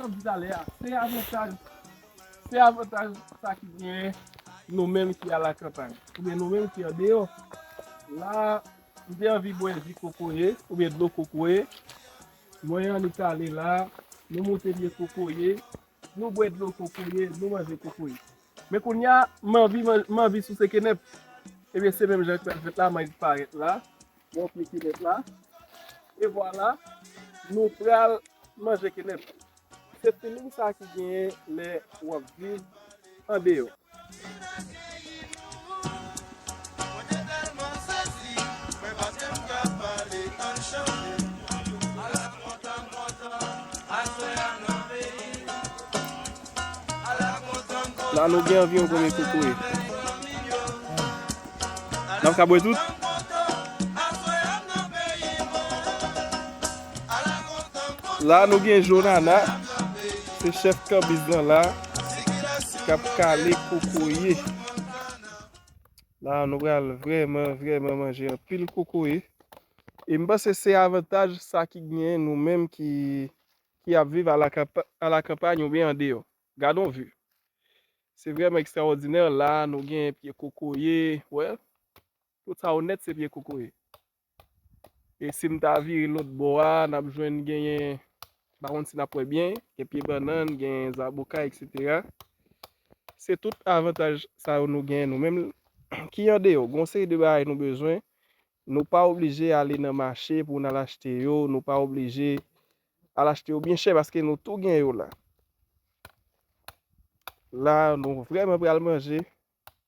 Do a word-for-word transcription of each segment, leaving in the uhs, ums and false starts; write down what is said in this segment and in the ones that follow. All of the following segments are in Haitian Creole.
Di talè a, se avantaj, se avantaj sa ki genyen nou menm ki alakanpay, oubyen nou menm ki andeyò. La, m te anvi bwè ji kokoye, oubyen dlo kokoye. Mwen annik ale la, nou moute pye kokoye, nou bwè dlo kokoye, nou manje kokoye. Men kounye a, m anvi man-, m anvi souse kenèp. Ebyen, se menm jan k pral fèt la, m annik parèt la. Bon, pye kenèp la. E vwala, nou pral manje kenèp. Se feeling sa ki genyen lè w ap viv andeyò. La, nou gen anviwon konbyen kokoye? N ap ka bwè tout? La, nou gen Jonana, se chèf kanbis lan la, k ap kale kokoye. La, nou pral vrèman, vrèman manje anpil kokoye. E m panse se avantaj sa ki genyen nou menm ki, ki ap viv alakanpa-, alakanpay oubyen andeyò. Gade yon vi. Se vrèman ekstrawòdinè. La, nou gen pye kokoye, wè. Tout sa yo nèt se pye kokoye. E si m ta vire lòt bò a, n ap jwenn genyen, m pa konn si n ap wè byen, gen pye bannann, gen zaboka, etsetera. Se tout avantaj sa yo nou genyen nou menm ki andeyò. Gon seri de bagay nou bezwen. Nou pa oblije ale nan mache pou n al achte yo. Nou pa oblije al achte yo byen chè paske nou tou gen yo la. La, nou vrèman pral manje.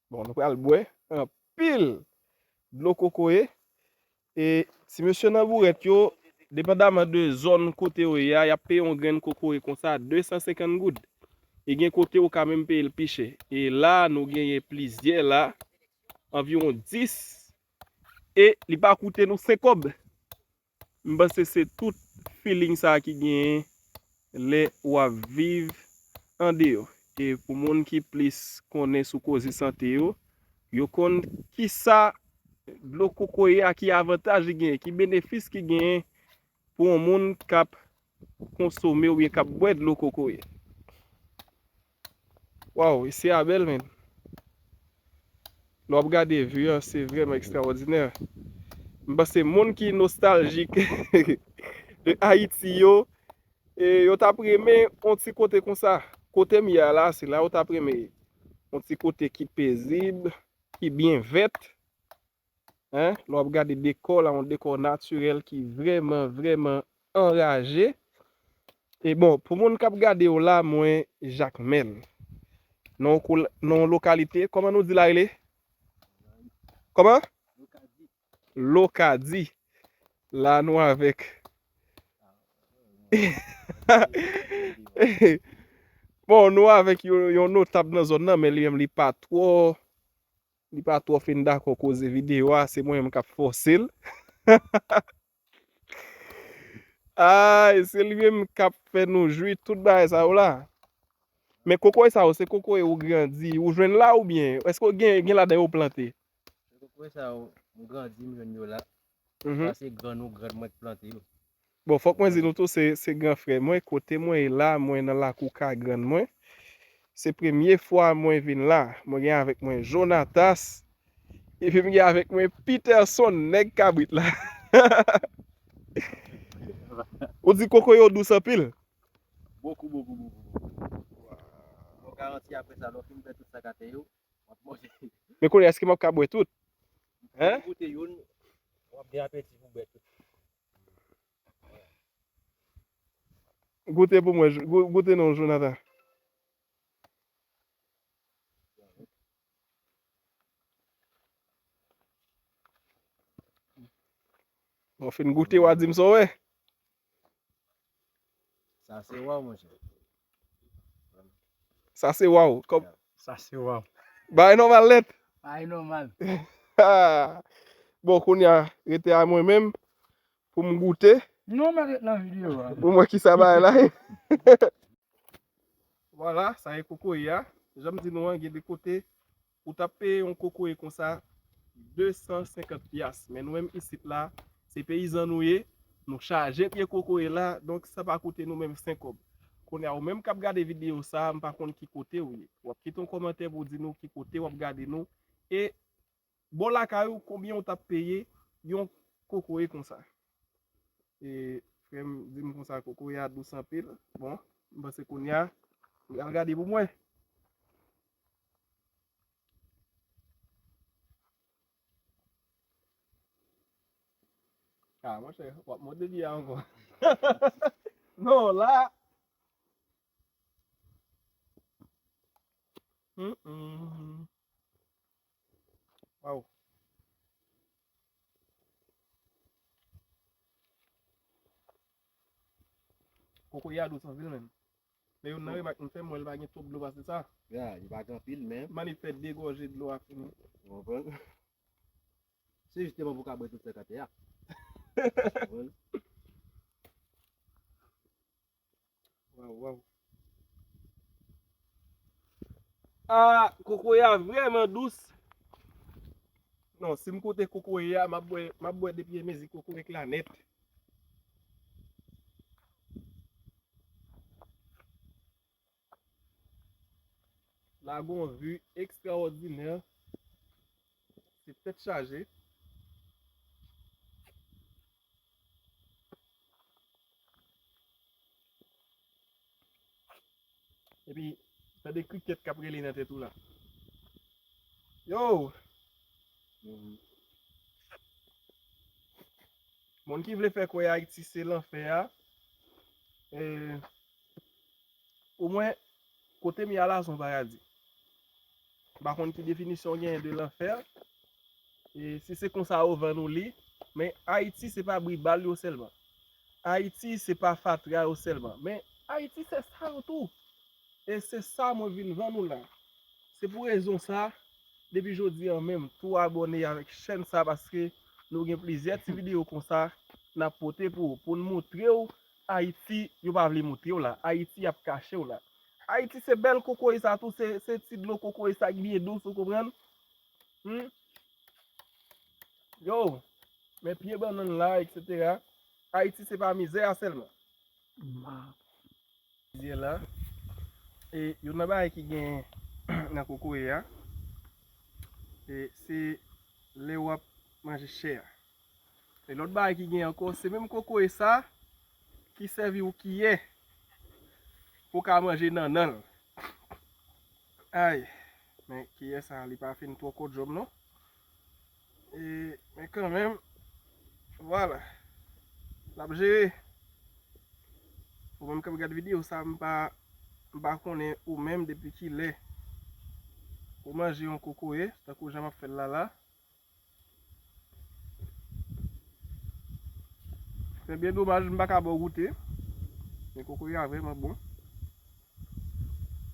Bon, nou pral bwè anpil dlo kokoye. E ti mesye nan bourèt yo, depandaman de zòn kote yo ye a, y ap peye yon grenn kokoye konsa de san senkant goud. E gen kote ou ka menm peye l pi chè. E la, nou genyen plizyè la, anviwon dis. E li pa koute nou senk kòb. M panse se tout feeling sa ki genyen lè w ap viv andeyò. E pou moun ki plis konnen sou koze sante yo, yo konn kisa dlo kokoye a, ki avantaj li genyen, ki benefis ki genyen pou yon moun k ap konsome oubyen k ap bwè dlo kokoye. Waw, isi a bèl, men. Lè w ap gade vi an, se vrèman ekstrawòdinè. M panse moun ki nostaljik de Ayiti yo, e, yo t ap renmen yon ti kote konsa. Kote m ye a la, se la yo t ap renmen ye. Yon ti kote ki pezib, ki byen vèt. Hein? Lè w ap gade dekò la, yon dekò natirèl ki vrèman, vrèman anraje. E bon, pou moun k ap gade w la, mwen Jakmèl. Nan yon kou-, nan yon lokalite, kòman nou di la rele? Kòman? Lokadi. La nou avèk. Bon, nou avèk yon, yon notab nan zòn nan, men li menm li pa twò, li pa twò fin dakò koze videyo a, se mwen menm k ap fòse l. Ay, se li menm k ap fè nou jwi tout bagay sa yo la. Men kokoye sa yo, se kokoye ou grandi, ou jwenn la oubyen èske gen, gen ladan yo plante? Kokoye sa yo, m grandi, m jwenn yo la. Mhm. Sa se grann ou grann mwen k plante yo. Bon, fòk mwen di nou tou, se, se gran frè mwen, kote mwen ye la, mwen nan lakou kay grann mwen. Se premye fwa mwen vin la. Mwen gen avèk mwen Jonatas, epi m gen avèk mwen Peterson, nèg kabrit la. Ou di kokoye yo dous anpil? Bokou, bokou, bokou, bokou. Mwen garanti apre sa, lè w fin bwè tout sa k atè yo, w ap manje. Men kounye a, èske m ap ka bwè tout? Hein? Goute youn, w ap gen apeti pou bwè tout. Goute pou mwen, gou-, goute non, Jonathan. Bon, fin goute, w a di m sa w wè. Sa se waw, monchè. Sa se waw. Kòm... Sa se waw. Bagay nòmal nèt. Bagay nòmal. Bon, kounye a, rete a mwen menm pou m goute. Non, men ret nan videyo a. Pou m wè kisa bagay la ye. Vwala, sa e kokoye a. Jan m di nou an, gen de kote ou t ap peye yon kokoye konsa de san senkant pyas. Men nou menm isit la, se peyizan nou ye, nou chaje pye kokoye la, donk sa pa koute nou menm senk kòb. Kounye a, ou menm k ap gade videyo sa a, m pa konn ki kote w ye. W ap kite yon kòmantè pou w di nou ki kote w ap gade nou. E bò lakay ou, konbyen w t ap peye yon kokoye konsa? E frè m di m konsa, kokoye a dous anpil. Bon, m panse kounye a, m pral gade pou mwen. Ah, monchè, w ap monte byen ankò. Non, la. Mm, mm. Waw. Kokoye a dous anpil menm. Men youn nan remak m fè, m wè l pa gen twòp dlo pase sa. Ya, li pa gen anpil, men. M annik fè de gòje dlo a fini. Ou konprann? Se jisteman pou w ka bwè tout sa k atè a. Ou konprann? Waw, waw. Ah, kokoye a vrèman dous. Non, si m koute kokoye a, m ap bwè, m ap bwè depi mezi kokoye la nèt. La gon vi ekstraòdinè. Se tèt chaje. Epi, tande krikèt k ap rele nan tèt ou la. Yo! Mhm. Moun ki vle fè kwè Ayiti se lanfè a, e, omwen, kote m ye a la se yon paradi. M pa konn ki definisyon w genyen de lanfè. E si se konsa yo vann ou li, men Ayiti se pa bri bal yo sèlman. Ayiti se pa fatra yo sèlman. Men Ayiti se sa yo tou. E se sa mwen vin vann ou la. Se pou rezon sa, depi jodi a menm, tou abòne avèk chèn sa paske nou gen plizyè ti videyo konsa n ap pote pou ou, pou n montre w Ayiti yo pa vle montre w la. Ayiti y ap kache w la. Ayiti se bèl kokoye sa tou, se, se ti dlo kokoye sa ki byen dous, ou konprann? Hmm? Yo, men pye bannann la, etsetera. Ayiti se pa mizè a sèlman. Ma. Mizè la. E youn nan bagay ki gen nan kokoye a, e se lè w ap manje chè a. E lòt bagay ki gen ankò, se menm kokoye sa ki sèvi w kiyè pou w ka manje nannan l. Ay, men kiyè sa, li pa fin twò kodjòm non. E, men kanmenm, vwala. L ap jere. Ou menm k ap gad videyo sa, m pa, m pa konnen ou menm depi kilè ou manje yon kokoye, tankou jan m ap fè l la la. Se byen domaj, m pa ka ba w goute. Men kokoye a vrèman bon.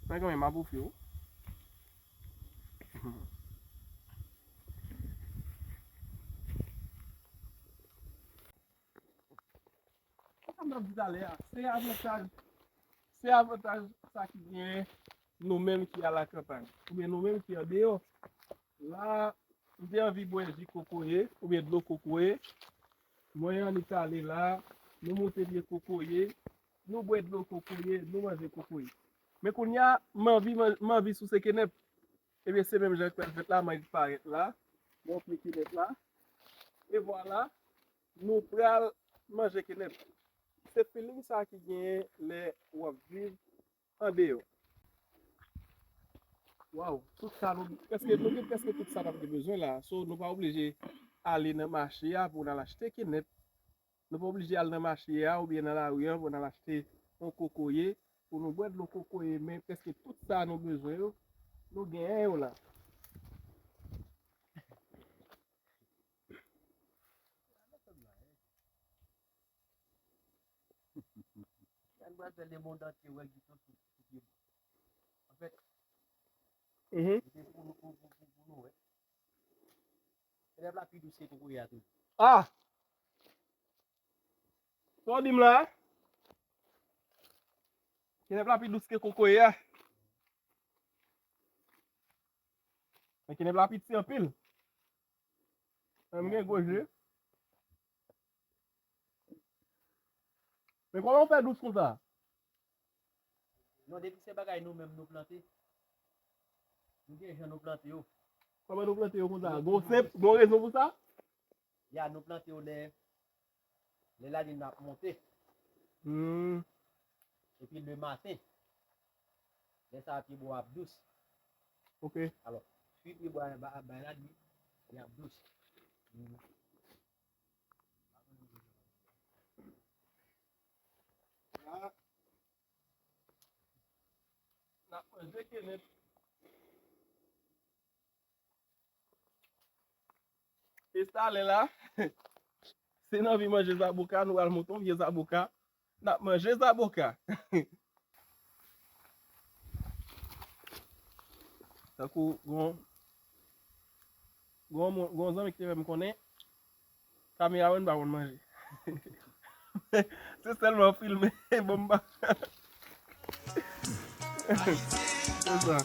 Men kanmenm, m ap ofri w. Sa m t ap di talè a, se avantaj, se avantaj sa ki genyen nou menm ki alakanpay, oubyen nou menm ki andeyò. La, m te anvi bwè ji kokoye, oubyen dlo kokoye. Mwen annik ale la, nou monte pye kokoye, nou bwè dlo kokoye, nou manje kokoye. Men kounye a, m anvi man-, m anvi souse kenèp. Ebyen, se menm jan k pral fèt la, m annik parèt la, monte kenèp la. E vwala, nou pral manje kenèp. Se feeling sa ki genyen lè w ap viv andeyò. Waw, tout sa nou, prèske, nou gen prèske tout sa n ap gen bezwen la. So, nou pa oblije ale nan mache a pou n al achte kenèp. Nou pa oblije al nan mache a oubyen nan lari a pou n al achte yon kokoye, pou nou bwè dlo kokoye, men prèske tout sa nou bezwen yo, nou genyen yo la. Sa n pral fè lemonn antye wè Guito sou, sou pye bwa. Anfèt, mhm, se pou nou, pou, pou, pou, pou nou wè. Kenèp la pi dous ke kokoye a toujou. Ah! Sa w di m la? Kenèp la pi dous ke kokoye a. Men kenèp la piti anpil. Men m gen gwo je. Men kòman w fè dous konsa? Non, depi se bagay nou menm nou plante, nou gen jan nou plante yo. Kòman nou plante yo konsa? Gon senp, gon rezon pou sa? Ya, nou plante yo lè, lè lalin ap monte. Hmm. Epi le maten, lè sa a pye bwa ap dous. Ok. Alò, fwi pye bwa a ap bay lalin, li ap dous. Hmm. La, n ap manje kenèp. Estale la. Se nan anvi manje zaboka, nou al monte yon vye zaboka. N ap manje zaboka. Tankou gon, gon, moun- gon zanmi ki te fè m konnen, kamera mwen pa konn manje. Se sèlman filme, bon, m pa. Se sa.